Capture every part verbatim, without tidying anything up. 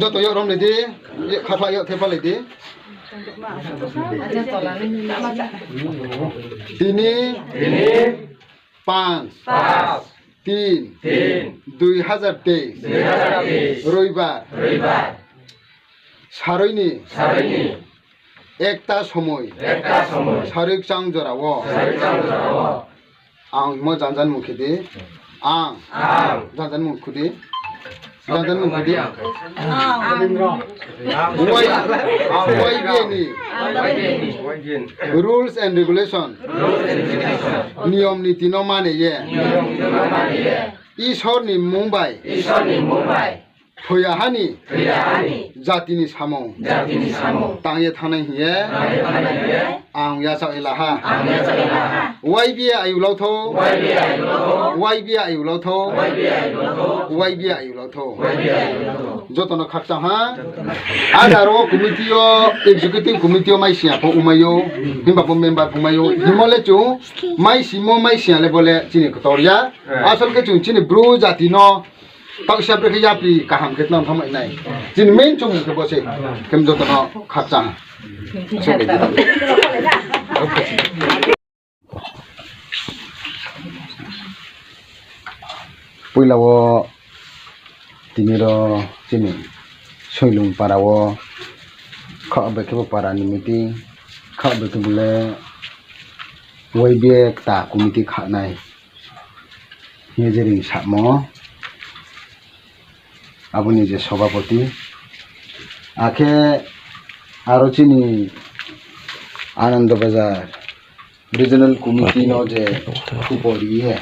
Joto yag rom lai di, khaphla yag thepha lai di. Tini, পাঁচ, তিন, দুই হাজার তেইশ, রবিবার, saroi ni একটা সময়, saroi kchang jora wo, ang himo janjan mung khe di, ang, janjan mung khu di, janjan mung khu di. Y-, YBA ni rules and regulation, niyom niti no mane ye, Isor ni mmung bai, thoi ya ha ni jati ni samung tang ye thanngnai hing ye ang yachaoh ye la ha. YBA ayu lau thou, YBA ayu lau thou, YBA ayu lau thou. Joto no khakchang ha. Ada ro committee yo, executive committee yo maising ya pho ongmai ou, himba pho member pho mai ou. Himo le chung maisingmo maising ya le bo le chini ktor ya. Asol khe chung chini Bru jati no taohsa bre khe yapri kaham khe tnang thanngmai nai. Chini main chung khe bo se, khe joto no khakchang. Poila wo tini ro chini Soilung para wo kha bai khe bo para ni meeting, kha bai khe bo le YBA kta committee kha nai hing ye je ring samo, abo ni je sobhapoti, akhe aro chini Anando Bazar regional committee no je khupo ri ye,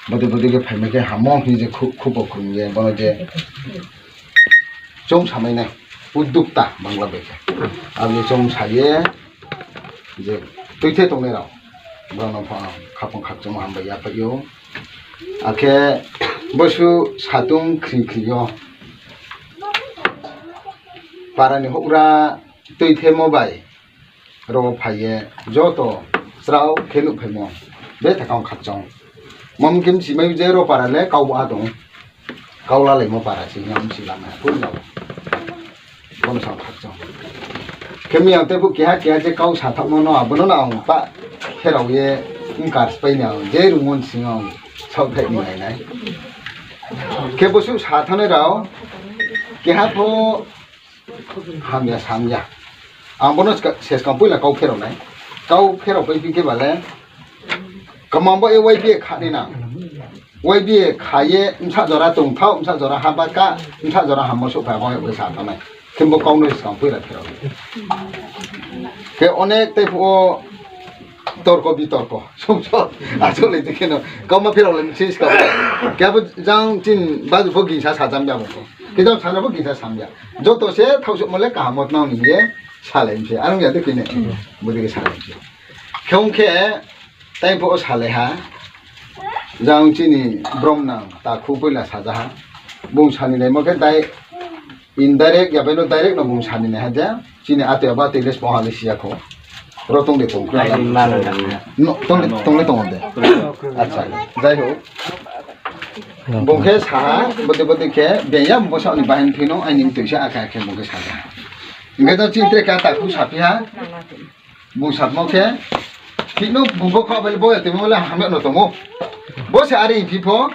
bodei bodei khe phaimai khe hamo hing ye je khu-, khupo khum ye bono je choung samai nai, uddokta Bangla bai khe. Abo ni choung sa ye je tuithe tongnai rao, brao no pho ang khaphang khakchangmo hambai yaphai ou. Akhe bosu satung khri khri yo para ni houhgra tuithemo bai ro phai ye joto chrao khe nuhphaimo betha khe ang khakchang. Mom khe bchimai je ro para le kau ba tong, kau lalaimo para se hing ye bchi lamai ha, pun jao. Bono sa khakchang. Khe mi ang tei phuh keha keha je kau sathaohmo no, abo no no ang pah pherao ye bkar spai ni ang je rungmo ni sing ang saohthaih ni nai nai. Khe bosuh sathanai rao keha pho hamya samya. Ang bono ska-, se skang poila kau pherao nai. Kau pherao pai phi khe ba le, kmang bo ye YBA kha ni nang. YBA kha ye bsa jora tongthao, bsa jora haba ka, bsa jora hammo souhphai abo ye sa thanng nai. Khe bo kau no se skang poila pherao nai. Khe onek tei phuh wo torko bitorko, songso, achouh lai di kheno, kauma pherao lai se skang. Khe abo jang chini baju pho gingsa sajam ya bo pho. Khe jang sana pho gingsa sam ya. Joto se thaohsuhmo le kaham wo tnang ni hing ye salai mi se. Are ong ya de khe ne, bodei khe salai mi se. Khe ong khe, tei pho salai ha, jang chini bromnang takhu poila saja ha. Bung sani naimo khe dai indirect ya bai no direct no bung sani nai ha je, chini atoi abo atoi le spong ha le si ya kho. Ro tong de tong khe. No, tong le, tong le tong de. Acha, jai ho. Bung khe sa ha, bodei bodei khe, beng ya bung bo sa ni bahaing phi no, aini mtoi se akha khe bung khe sa ha. Hing khe jang chini tre khe takhu saphi ha. Bung samo khe, thik no bung bo kha bai le bo ya tongmo le hamya no tong ou. Bo se are phi pho,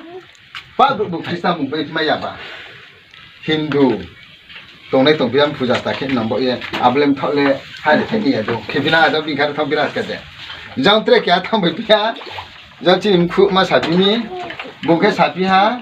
pa brouh bung Khristan bung bai mai ya ba. Hindu tongnai tongphi ya, puja ta khe nang bo ye, abo le mthaoh le, hai le khe ni ya do. Khe bina ada bini kha thanng bira khe de. Jang tre keha thanng bai phi ya, jang chini mkhu ma saphi mi, bung khe saphi ha,